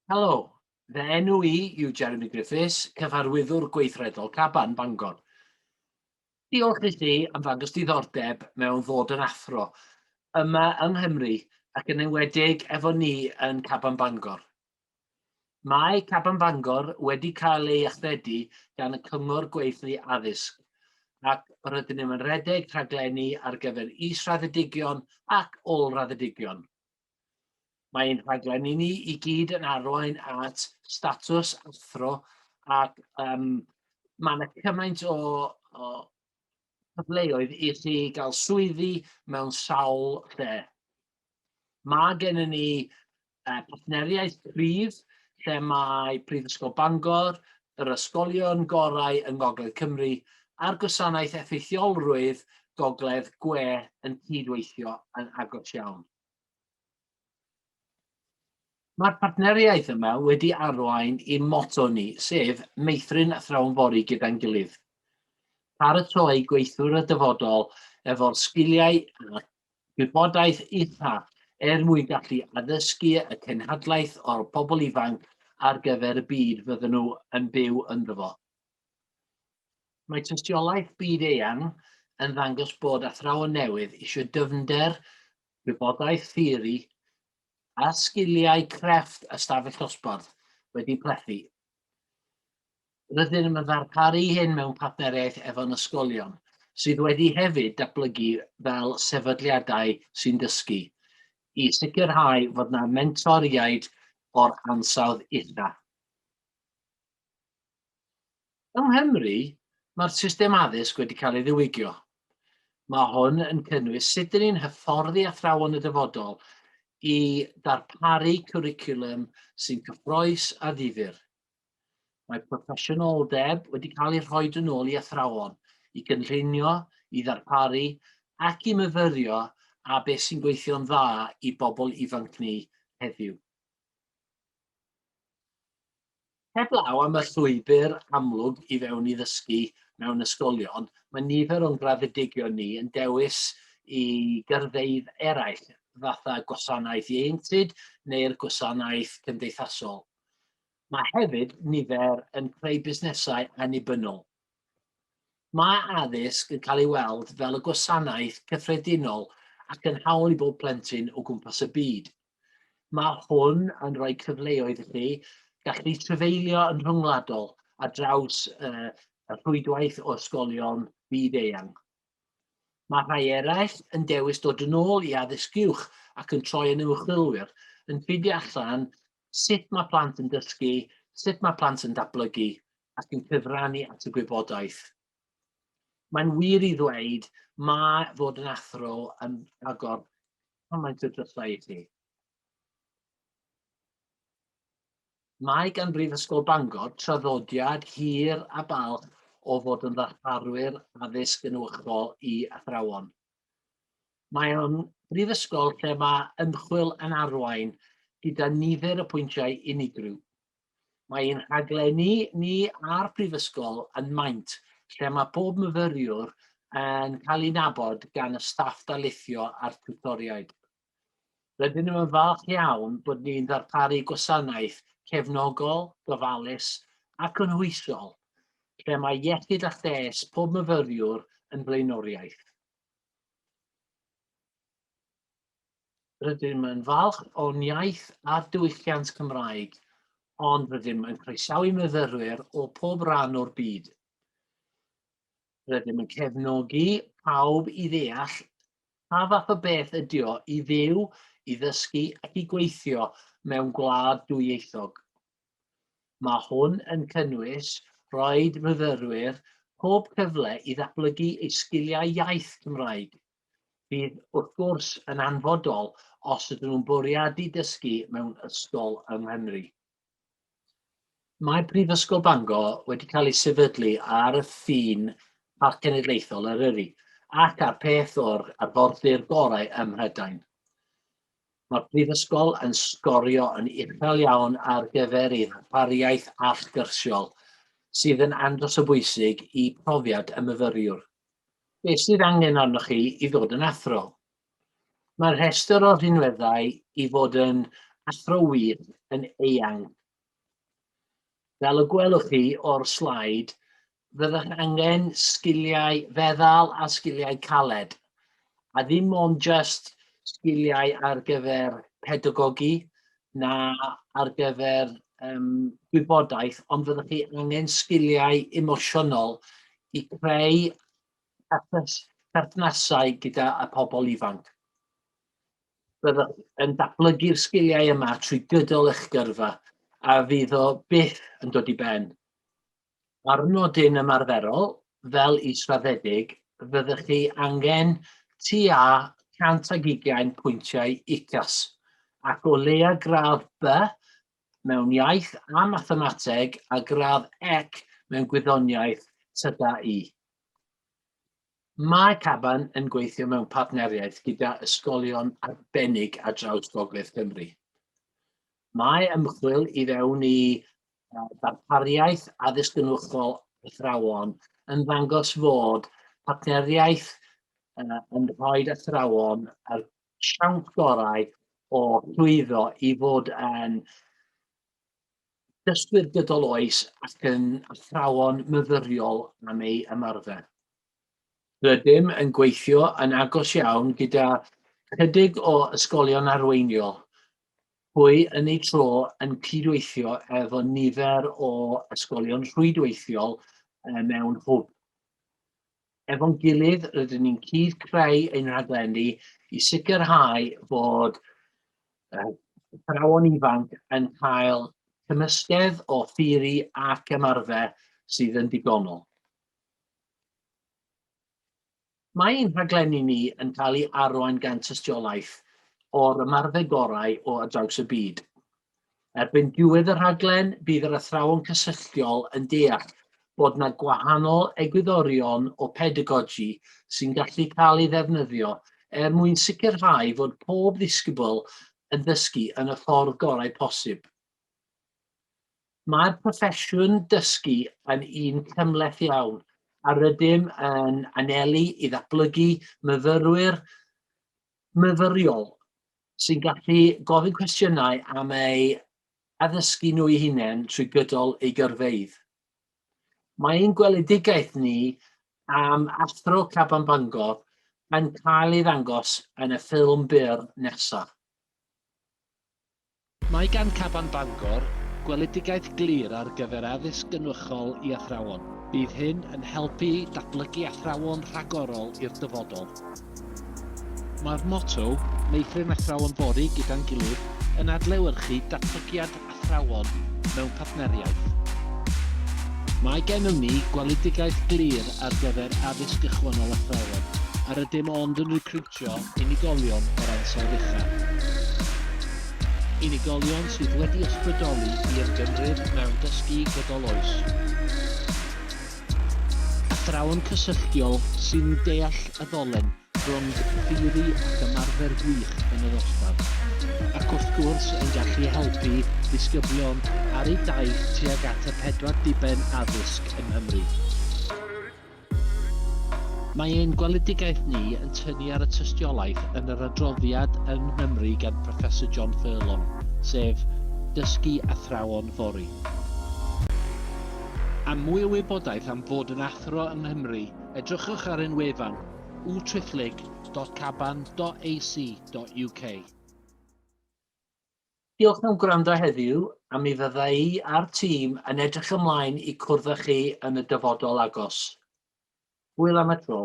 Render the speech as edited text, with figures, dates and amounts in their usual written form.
Helo, fy enw i yw Jeremy Griffiths, Cyfarwyddwr Gweithredol Caban, Bangor. Diolch i chi am ddangos diddordeb mewn ddod yn athro yma yng Nghymru ac yn enwedig efo ni yn Caban Bangor. Mae Caban Bangor wedi cael ei achredu gan y Cyngor Gweithlu Addysg ac rydyn ni'n rhedeg rhaglenni ar gyfer israddedigion ac ôl-raddedigion. Mae ein rhaglenni ni i gyd yn arwain at statws athro ac um, mae yna cymaint o, o cyfleoedd i chi gael swyddi mewn sawl lle. Mae gennym ni uh, partneriaeth cryf lle mae Prifysgol Bangor, yr ysgolion gorau yng Ngogledd Cymru a'r Gwasanaeth Effeithiolrwydd Gogledd Gwe yn cydweithio yn agos iawn. Mae'r partneriaeth yma wedi arwain i'n motto ni, sef meithrin athrawon fory gyda'n gilydd. Paratoi gweithwyr y dyfodol efo'r sgiliau a gwybodaeth ucha er mwyn gallu addysgu y cenhadlaeth o'r pobl ifanc ar gyfer y byd fydden nhw yn byw ynddo fo. Mae tystiolaeth byd eang yn ddangos bod athrawon newydd eisiau dyfnder, gwybodaeth theori a sgiliau crefft ystafell ddosbarth wedi plethu. Rydym yn ddarparu hyn mewn partneriaeth efo'n ysgolion, sydd wedi hefyd datblygu fel sefydliadau sy'n dysgu, i sicrhau fod 'na mentoriaid o'r ansawdd ucha. Yng Nghymru, mae'r system addysg wedi cael ei ddiwygio. Mae hwn yn cynnwys sut dyn ni'n hyfforddi athrawon y dyfodol i ddarparu cwricwlwm sy'n cyffrous a ddifyr. Mae proffesiynoldeb wedi cael ei rhoi yn ôl i athrawon i gynllunio, i ddarparu ac i myfyrio a beth sy'n gweithio'n dda i bobl ifanc ni heddiw. Heblaw am y llwybr amlwg i fewn i ddysgu mewn ysgolion, mae nifer o'n graddedigion ni yn dewis i gyrfeydd eraill, fatha gwasanaeth ieuenctid neu'r gwasanaeth cymdeithasol. Mae hefyd nifer yn creu busnesau annibynnol. Mae addysg yn cael ei weld fel y gwasanaeth cyffredinol ac yn hawl i bob plentyn o gwmpas y byd. Mae hwn yn rhoi cyfleoedd i chi gallu trafeilio yn rhyngwladol ar draws y rhwydwaith o ysgolion byd eang. Mae rhai eraill yn dewis dod yn ôl i addysg uwch ac yn troi yn ymchwilwyr, yn ffeindio allan sut mae plant yn dysgu, sut mae plant yn datblygu ac yn cyfrannu at y gwybodaeth. Mae'n wir i ddweud mae fod yn athro yn agor cymaint o drysau i chi. Mae gan Brifysgol Bangor traddodiad hir a balch o fod yn ddarparwyr addysg yn uwchol i athrawon. Mae o'n brifysgol lle mae ymchwil yn arwain gyda nifer o pwyntiau unigryw. Mae ein rhaglenni ni a'r Prifysgol yn maint lle mae pob myfyriwr yn cael ei nabod gan y staff darlithio a'r tiwtoriaid. Rydyn yn falch iawn bod ni'n ddarparu gwasanaeth cefnogol, gofalus a cynhwysol lle mae iechyd a lles pob myfyriwr yn flaenoriaeth. Rydym yn falch o'n iaith a'r diwylliant Cymraeg, ond rydym yn croesawu myfyrwyr o pob rhan o'r byd. Rydym yn cefnogi pawb i ddeall pa fath o beth ydy o i fyw, i ddysgu ac i gweithio mewn gwlad dwyieithog. Mae hwn yn cynnwys rhoid myfyrwyr pob cyfle i ddatblygu eu sgiliau iaith Cymraeg. Bydd, wrth gwrs, yn hanfodol os ydyn nhw'n bwriadu dysgu mewn ysgol yng Nghymru. Mae Prifysgol Bangor wedi cael ei sefydlu ar y ffin Parc Cenedlaethol Eryri ac ar peth o'r arfordir gorau ym Mhrydain. Mae'r Brifysgol yn sgorio yn uchel iawn ar gyfer ei ddarpariaeth allgyrsiol, sydd yn andros o bwysig i profiad y myfyriwr. Beth sydd angen arnoch chi i ddod yn athro? Mae'r rhestr o rhinweddau i fod yn athro wych yn eang. Fel y gwelwch chi o'r sleid, fyddwch angen sgiliau feddal a sgiliau caled, a ddim ond jyst sgiliau ar gyfer pedagogi na ar gyfer um, gwybodaeth, ond fyddwch chi angen sgiliau emosiynol i creu perthnasau gyda y pobl ifanc. Byddwch yn datblygu'r sgiliau yma trwy gydol eich gyrfa a fydd o byth yn dod i ben. Ar nodyn ymarferol, fel israddedig, fyddwch chi angen tua 120 pwyntiau UCAS ac o leia gradd B mewn iaith a mathemateg a gradd ec mewn gwyddoniaeth TGAU. Mae Caban yn gweithio mewn partneriaeth gyda ysgolion arbennig ar draws Gogledd Cymru. Mae ymchwil i fewn i ddarpariaeth addysg uwchol athrawon yn ddangos fod partneriaeth yn rhoi athrawon yr siawns gorau o llwyddo i fod yn dysgwyr gydol oes ac yn athrawon myfyriol am eu ymarfer. Rydym yn gweithio yn agos iawn gyda chydig o ysgolion arweiniol, hwy yn eu tro yn cydweithio efo nifer o ysgolion rhwydweithiol mewn hwb. Efo'n gilydd, rydyn ni'n cyd-creu ein rhaglenni i sicrhau fod athrawon ifanc yn cael cymysgedd o theori ac ymarfer sydd yn digonol. Mae ein rhaglenni ni yn cael ei arwain gan tystiolaeth o'r ymarfer gorau o ar draws y byd. Erbyn diwedd y rhaglen, bydd yr athrawon cysylltiol yn deall bod 'na gwahanol egwyddorion o pedagogy sy'n gallu cael ei ddefnyddio er mwyn sicrhau fod pob ddisgybl yn ddysgu yn y ffordd gorau posib. Mae'r proffesiwn dysgu yn un cymhleth iawn a rydym yn anelu i ddatblygu myfyrwyr myfyriol sy'n gallu gofyn cwestiynau am eu addysgu nhw eu hunain trwy gydol eu gyrfeydd. Mae ein gweledigaeth ni am Athro Caban Bangor yn cael ei ddangos yn y ffilm byr nesaf. Mae gan Caban Bangor gweledigaeth glir ar gyfer addysg gynwychol i athrawon. Bydd hyn yn helpu datblygu athrawon rhagorol i'r dyfodol. Mae'r motto, 'Meithrin Athrawon Fory Gyda'n Gilydd', yn adlewyrchu datblygiad athrawon mewn partneriaeth. Mae gennym ni gweledigaeth glir ar gyfer addysg gychwynnol athrawon, a rydym ond yn recriwtio unigolion o'r ansawdd uchaf. Unigolion sydd wedi ysbrydoli i ymgymryd mewn dysgu gydol oes. Athrawon cysylltiol sy'n deall y ddolen rhwng theori ac ymarfer gwych yn y dosbarth, ac wrth gwrs yn gallu helpu disgyblion ar eu daith tuag at y pedwar diben addysg yng Nghymru. Mae ein gweledigaeth ni yn tynnu ar y tystiolaeth yn yr adroddiad yng Nghymru gan Professor John Furlong, sef Dysgu Athrawon Fory. Am mwy o wybodaeth am fod yn athro yng Nghymru, edrychwch ar ein wefan www.caban.ac.uk. Diolch am gwrando heddiw, a mi fydda i a'r tîm yn edrych ymlaen i cwrdd â chi yn y dyfodol agos. Hwyl am y tro.